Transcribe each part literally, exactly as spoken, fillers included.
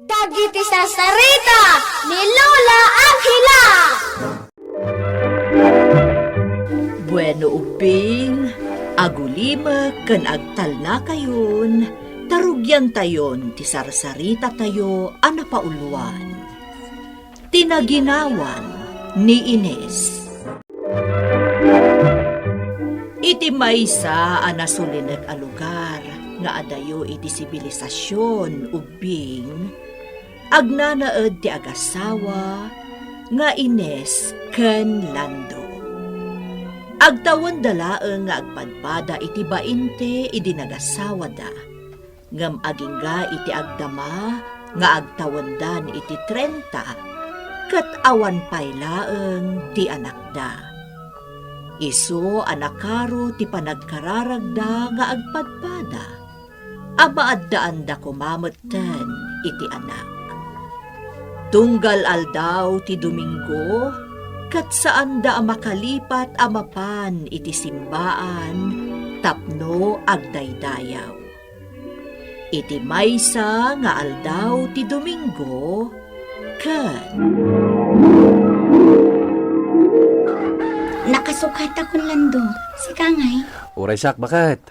Dagiti sarsarita ni Lola Angela. Bueno, ubbing, agulimek ken agtalnakayon, ta rugiantayon ti sarsarita tayo a napauluan. Ti naginawan ni Ines. Iti maysa a nasulinek a lugar nga adayo iti sibilisasyon, ubbing, agnanaed ti agasawa nga Ines ken Lando. Agtawenda laeng nga agpadpada iti bainte idi nagasawada. Ngem agingga iti agdama nga agtawendan iti trenta, ket awan pay laeng ti anakda. Isu a nakaro ti panagkararagda nga agpadpada, a maaddaanda koma metten iti anak. Tunggal aldaw ti Domingo, ket saanda a makalipat a mapan iti simbaan tapno agdaydayaw. Iti maysa nga aldaw ti Domingo, ket Nakasukatakon, Lando. Sika ngay? Uray siak, baket.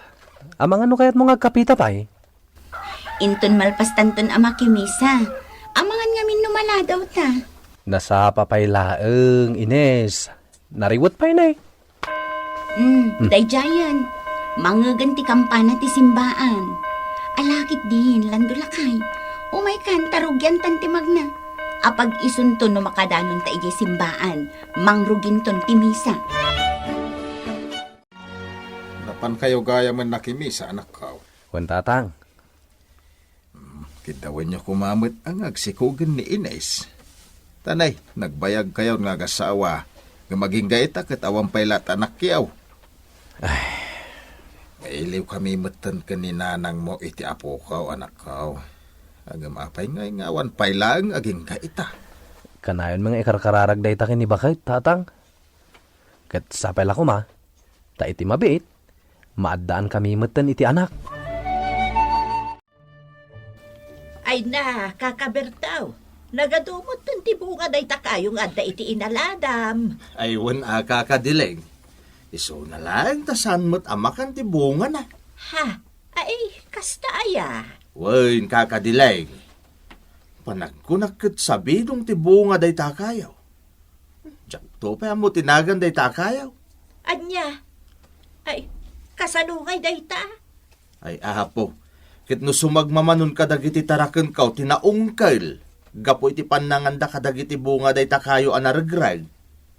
Amangan no kayatmo nga agkapita pay? Inton malpastanton a makimisa, amangan ngamin no maladaw ta. Nasapa pay laeng, Ines. Nariwet pay nay. Hmm, hmm. Daydiayen. Mangngegen ti kampana ti simbaan. Ala ketdin, Lando lakay. Umaykan ta rugiantan ti magna. Apag-isunto no makadanon ta idiay simbaan, mangruginton ti misa. Napankayo gayamen nakimisa, anakko? Wen, tatang. Hmm, kiddawenyo koma met a nga agsikogen ni Ines. Ta nay, nagbayagkayon nga agasawa, ngem agingga ita ket awan pay laeng ti anakyo. Ay. Mailiwkami metten ken ni nanangmo iti apoko, anakko. Ngem apay ngay nga awan pay laeng agingga ita? Kanayon nga ikarkararag dayta ken ni baket, tatang. Ket sapay la koma, ta iti mabiit, maaddaankami metten iti anak. Ay na, Kaka Bertaw, nagadu metten ti bunga dayta kayo nga adda iti inaladam. Ay, wen a, Kaka Dileng. Isuna laeng ta saan met a makan ti bungana. Ha? Ay, kasta aya? Wen, Kaka Dileng. Panagkunak ket sabidong ti bunga dayta kayo. Diakto pay ammo ti nagan dayta a kayo. Ania? Ay, kasano ngay dayta? Ay, Apo, ket no sumagmamanon kadagiti tarakenko ti naungkel gapu iti pannanganda kadagiti bunga dayta kayo a naregreg.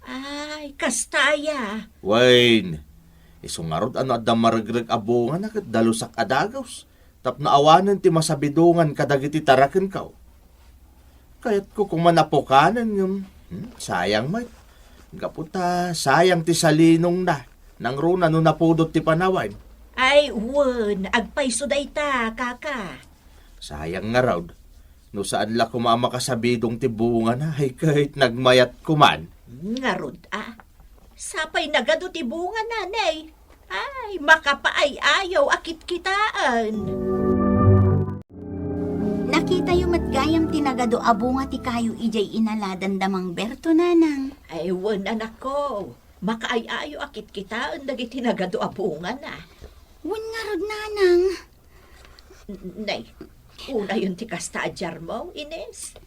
Ay, kasta aya? Wen, isu ngarud a no adda maregreg a bungana ket dalusak a dagus. Tapno awanen ti masabidongan kadagiti tarakenko. Kayatko koma a pukanen ngem, hmm, sayang met. Gapu ta sayang ti salinongna, nangruna no napudot ti panawen. Ay, wen, agpayso dayta, Kaka. Sayang ngarud. No saan la koma a makasabidong ti bungana, ay ket nagmayat koman. Ngarud, a. Sapay nagadu ti bungana, nay. Ay, makapaay-ayaw a kitkitaen. Nakitayo met gayam ti nagadu a bunga ti kayo idiay inaladanda Mang Berto, nanang. Ay, wen, anakko. Makaay-ayaw a kitkitaen dagiti nagadu a bungana. Wen ngarud, nanang. Nay, unayon ti kasta a diarmo, Ines.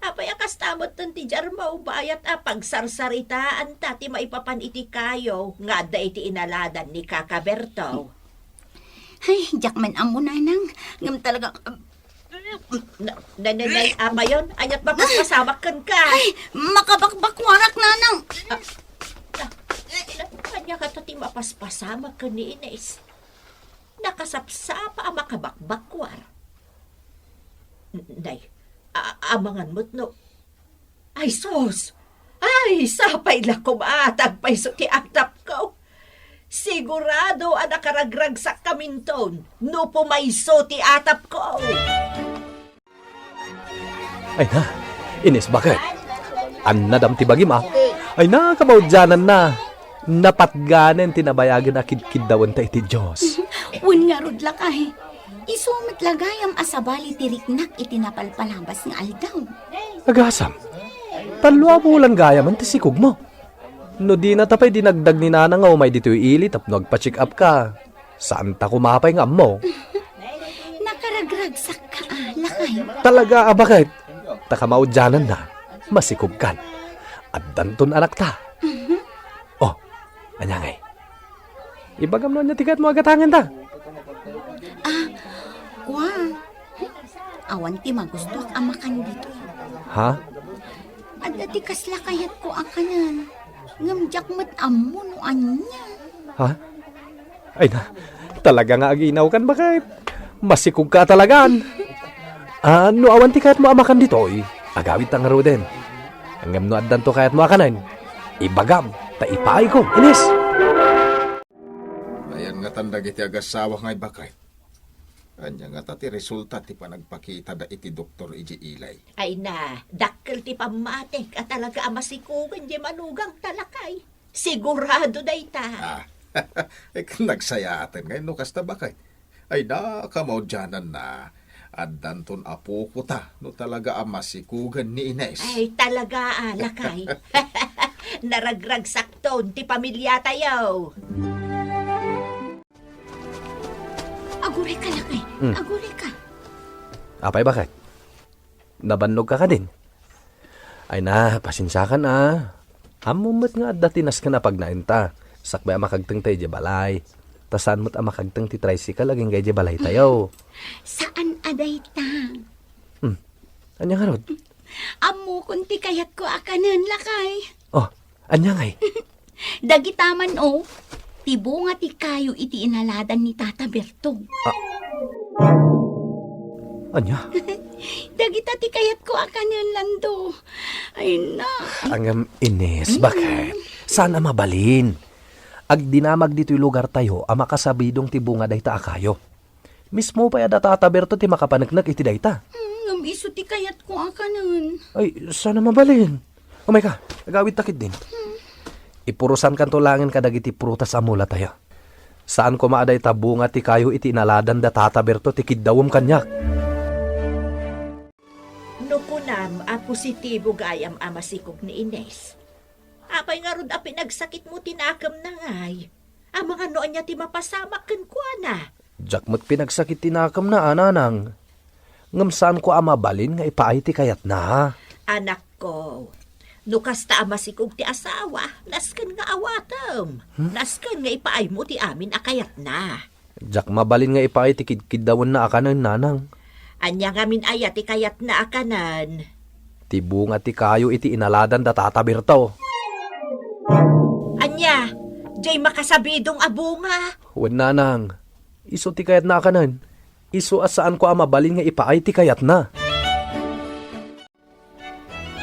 Apay a kasta metten ti diarmo, bayat a pagsarsaritaanta ti maipapan iti kayo nga adda iti inaladan ni Kaka Berto? Ay, diak man ammo, nanang. Ngem talaga, na, na, na, na, apayon? Ania't mapaspasamak kenka? Ay, makabakbakwarak, nanang. Ah, na, na, ania kata ti mapaspasamak ken ni Ines? Nakasapsapa a makabakbakwar. Nay, a-, amangan met no. Ay, sus! Ay, sapay la koma ta agpayso ti atapko. Sigurado a nakaragragsakkaminton no pumayso ti atapko. Ay na, Ines, baket? Annadam ti bagim, a? Ay na, kamaudiananna. Napatganen ti nabayagen a kidkiddawenta iti Dios. Wen ngarud, lakay. Isu met la gayam a sabali ti riknak iti napalpalabas nga aldaw. Agasam, tallo a bulan gayamen ti sikogmo. No dina ta pay dinagdag ni Nana nga umay ditoy ili tapno agpa-check up ka, saan ta koma pay nga ammo. Nakaragragsakka, a, lakay. Talaga a baket. Ta kamaudiananna, masikogkan. Addanton anakta. Mhm. Oh, ania ngay? Ibagam no ania ti kayatmo a gatangenta. A, kua. Awan ti magustuak a makan ditoy. Ha? Adda ti kasla kayatko a kanen. Ngem diak met ammo no ania. Ha? Ay na, talaga nga aginawkan, baket. Masikogka talagan. A, no awan ti kayatmo a makan ditoy, agawidta ngaruden. Ngem no addanto kayatmo a kanen, ibagam, ta ipaayko, Ines. Ayan ngatan dagiti agassawa nga ibaket. Ania ngata ti resulta ti panagpakitada iti doktor idiay ili? Ay na, dakkel ti pammatik a talaga a masikogen diay manugangta, lakay. Sigurado dayta. A, nagsayaten ngay no kasta, baket. Ay na, kamaudiananna. Addanton apokota no talaga a masikogen ni Ines. Ay, talaga a, lakay. Naragragsakton ti pamiliatayo. Agurayka, lakay. Hmm. Agurayka. Apay, baket? Nabannogka kadin? Ay na, pasensiakan a. Ammom met nga adda ti nasken a pagnaenta, sakbay a makagtengta idiay balay. Ta saan met a makagteng ti tricycle agingga idiay balaytayo. Saan a dayta. Hmm. Ania ngarud? Ammokon ti kayatko a kanen, lakay. Oh, ania ngay? Dagita man, o, ti bunga ti kayo iti inaladan ni Tata Berto. A-, ania? Dagita ti kayatko a kanen, Lando. Ay na. Ngem Ines, baket? Saan a mabalin? Agdinamag ditoy lugartayo a makasabidong ti bunga dayta a kayo. Mismo pay a da Tata Berto ti makapaneknek iti dayta. Mm, ngem isu ti kayatko a kanen. Ay, saan a mabalin? Umayka, agawidta ketdin. Hmm. Ipurosankanto laengen kadagiti prutas a mulatayo. Saan koma a dayta bunga ti kayo iti inaladan da Tata Berto ti kiddawem kaniak. No kunam a positibo gayam a masikog ni Ines, apay ngarud a pinagsakitmo ti nakemna ngay? Amangan no ania ti mapasamak kenkuana. Diak met pinagsakit ti nakemna a, nanang. Ngem saanko a mabalin nga ipaay ti kayatna. Anakko, no kasta a masikog ti asawa, nasken nga awatem. Hmm? Nasken nga ipaaymo ti amin a kayatna. Diak mabalin nga ipaay ti kidkiddawenna a kanen, nanang. Ania ngamin aya ti kayatna a kanen? Ti bunga ti kayo iti inaladan da Tata Berto. Ania, diay makasabidong a bunga? Wen, nanang. Isu ti kayatna a kanen. Isu a saanko a mabalin nga ipaay ti kayatna.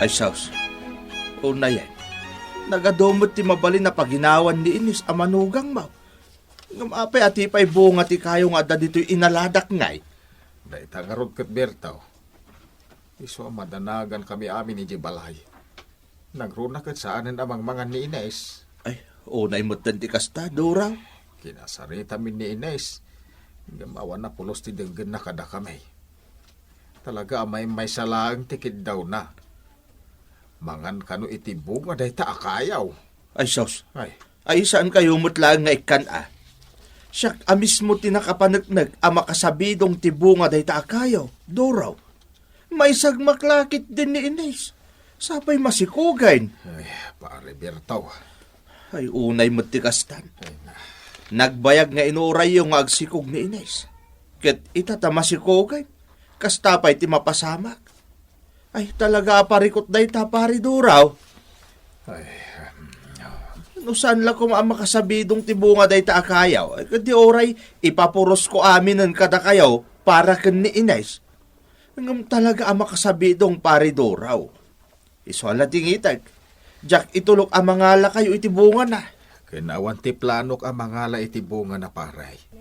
Ay, sus. Unayen, nagadu met ti mabalin a paginawan ni Ines a manugangmo. Ngem apay a ti pay bunga ti kayo nga adda ditoy inaladak ngay? Dayta ngarud ket, Berto. Isu a madanagankami amin idiay balay. Nagruna ket saanen a mangmangan ni Ines. Ay, unay metten ti kasta, Duraw. Kinasaritamin ni Ines. Ngem awan a pulos ti denggenna kadakami. Talaga a maymaysa laeng ti kiddawna. Mangan kano iti bunga dayta a kayo. Ay, sus. Ay. Ay, saankayo met laeng nga ikkan a. Siak a mismo ti nakapaneknek a makasabidong ti bunga dayta a kayo, Duraw. Maisagmak la ketdin ni Ines. Sapay masikogen. Ay, Pare Berto. Ay, unay met ti kastan. Ay, na. Nagbayag nga inurayyo nga agsikog ni Ines. Ket ita ta masikogen. Kasta pay ti mapasamak. Ay, talaga a parikot dayta, Pare Duraw. Ay, em, no saan la koma a makasabidong ti bunga dayta a kayo, ay, ket di uray ipapurosko aminen kadakayo para ken ni Ines. Ngem talaga a makasabidong, Pare Duraw. Isu a la ti ngitek. Diak itulok a mangalakayo iti bungana. Ken awan ti planok a mangala iti bungana, pare.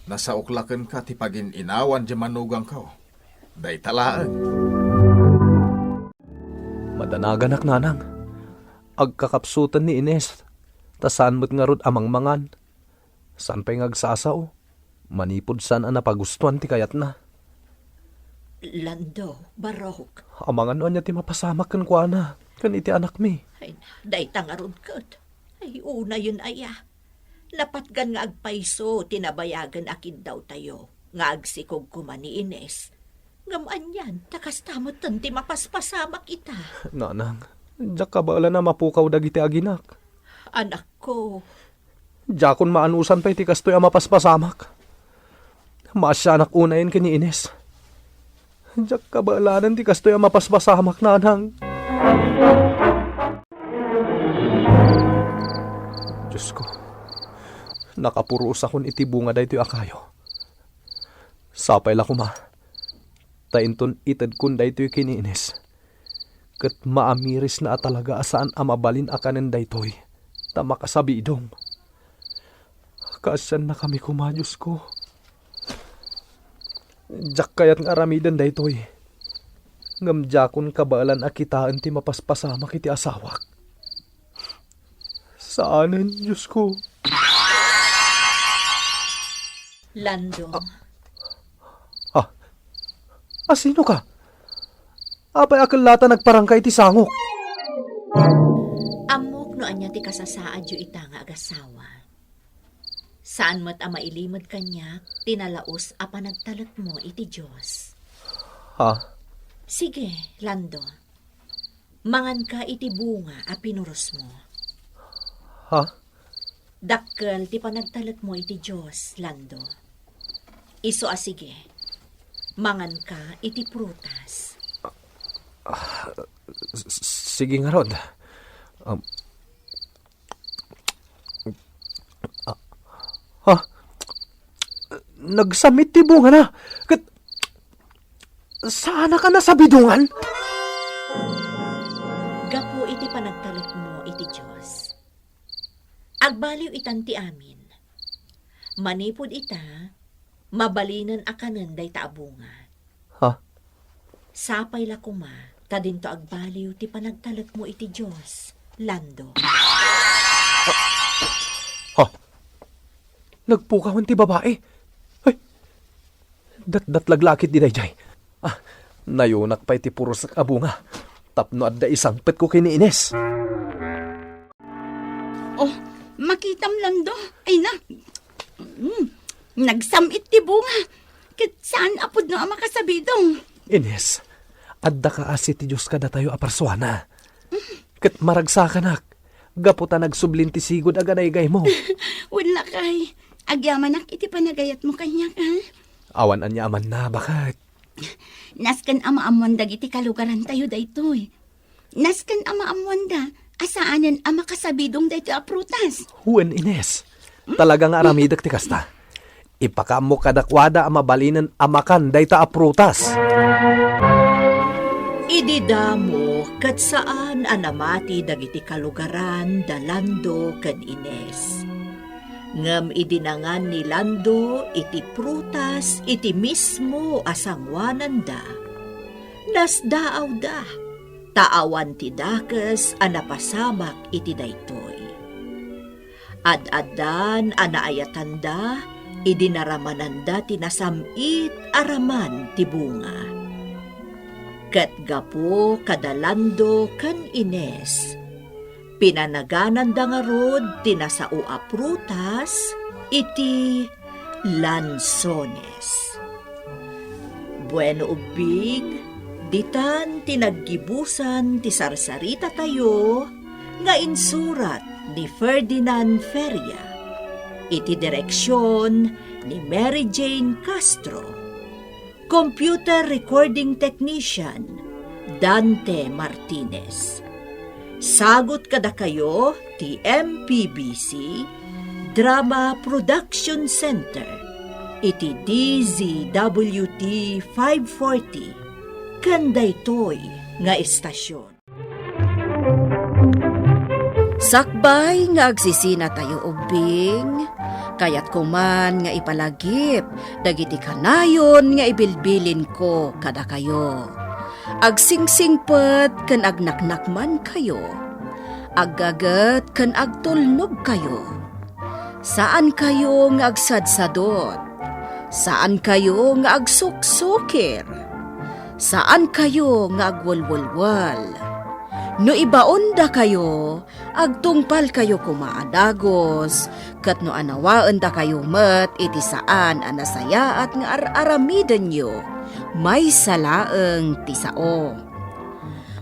Nasaok la kenka ti pagin-inawan diay manugangko. Dayta laeng. Madanaganak, nanang. Agkakapsuten ni Ines, ta saan met ngarud a mangmangan. Saan pay nga agsasao? Manipud saan a napagustuan ti kayatna. Lando, Barok. Amangan no ania ti mapasamak kenkuana, ken iti anakmi. Ay, dayta ngarud ket. Ay, unayen aya. Napatgan nga agpayso ti nabayagen a kiddawtayo, nga agsikog koma ni Ines. Ngem anian, ta kasta metten ti mapaspasamak ita. Nanang, diak kabaelan a mapukaw dagiti aginak. Anakko. Diakon maanusan pay ti kastoy a mapaspasamak. Maasianak unayen ken ni Ines. Diak kabaelanen ti kastoy a mapaspasamak, nanang. Diosko, nakapurusakon iti bunga daytoy a kayo. Sapay la koma, ta inton itedkon daytoy ken ni Ines, ket maamirisna a talaga a saan a mabalin a kanen daytoy, ta makasabidong. Kaasiannakami koma, Diosko. Diak kayat nga aramiden daytoy. Ngem diakon kabaelan a kitaen ti mapaspasamak iti asawak. Saanen, Diosko. Lando. Ah. Ah. Asino ka? Apay a kellata nagparangka iti sangok? Ammok no ania ti kasasaadyo ita nga agasawa. Saan met a mailimed kaniak ti nalaus a panagtalekmo iti Dios. Ha? Sige, Lando. Manganka iti bunga a pinurosmo. Ha? Dakkel ti panagtalekmo iti Dios, Lando. Isu a sige, manganka iti prutas. Ah, s-, s-, sige ngarud. Um, ah, ha? Nagsamit ti bungana. Ket saanaka nasabidongan? Gapu iti panagtalekmo iti Dios. Agbaliw itan ti amin. Manipud ita, mabalinen a kanen dayta a bunga. Ha? Sapay la koma, ta dinto agbaliw ti panagtalekmo iti Dios, Lando. Ha? Nagpukawan ti babai? Ay, datdatlag la ketdi daydiay. Ah, nayunak pay ti purosek a bunga tapno adda isangpetko ken ni Ines. Oh, makitam, Lando. Ay na. Mm, nagsamit ti bunga. Ket saan a pudno a makasabidong. Ines, adda kaasi ti Dios kadatayo a parsuana. Ket maragsakanak, gapu ta nagsublin ti sigud a ganaygaymo. Wen, lakay, agyamanak iti panagayatmo kaniak, ha? Awan ania a manna, baket. Nasken a maammoan dagiti kalugarantayo daytoy. Nasken a maammoanda a saanen a makasabidong daytoy a prutas. Wen, Ines, talaga nga aramidek ti kasta. Ipakaammo kadakuada a mabalinen a makan dayta a prutas. Idi damo ket saan a namati dagiti kalugaran da Lando ken Ines. Ngem idi nangan ni Lando iti prutas iti mismo a sanguananda, nasdaawda, ta awan ti dakes a napasamak iti daytoy. Ad-addan a naayatanda idi naramananda ti nasam-it a raman ti bunga. Ket gapu kada Lando ken Ines, pinanagananda ngarud ti nasao a prutas iti lanzones. Bueno, ubbing, ditan ti naggibusan ti sarsaritatayo nga insurat ni Ferdinand Feria, iti direksion ni Mary Jane Castro. Computer recording technician, Dante Martinez. Sagut kadakayo ti M P B C Drama Production Center iti D Z W T five forty ken daytoy nga estasion. Sakbay nga agsisinatayo ubbing, kayatko man nga ipalagip dagiti kanayon nga ibilbilinko kadakayo. Agsingsingpet ken agnaknakmankayo. Aggaget ken agtulnogkayo. Saankayo nga agsadsadot. Saankayo nga agsuksukir. Saankayo nga agwelwelwel. No ibaondakayo, agtungpalkayo koma a dagus, ket no anawaendakayo met iti saan a nasayaat nga ar-aramidenyo, maysa laeng ti sao.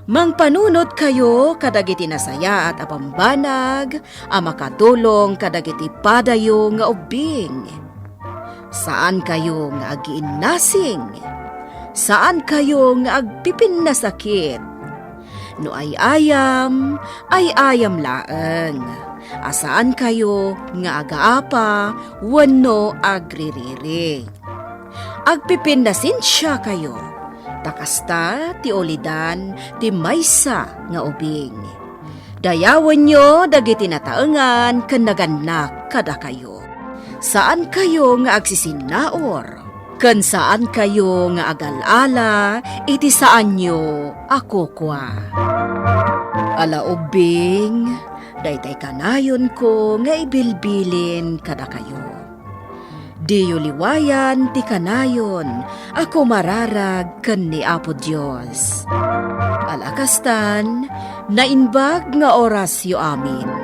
Mangpanunotkayo kadagiti nasayaat a bambanag a makadulong kadagiti padayo nga ubbing. Saankayo nga agiinnasing. Saankayo nga agpipinnasakit. No ay-ayam, ay-ayam laeng. A saankayo nga agaapa wenno agririri. Agpipinnasensiakayo, ta kasta ti ulidan ti maysa nga ubing. Dayawenyo dagiti nataengan ken nagannak kadakayo. Saankayo nga agsisinnaur, ken saankayo nga agal-ala iti saanyo a kukua. Ala ubbing, daytay kanayonko nga ibilbilin kadakayo. Diyo liwayan ti kanayon a kumararag ken ni Apo Dios. Ala kastan, naimbag nga orasyo amin.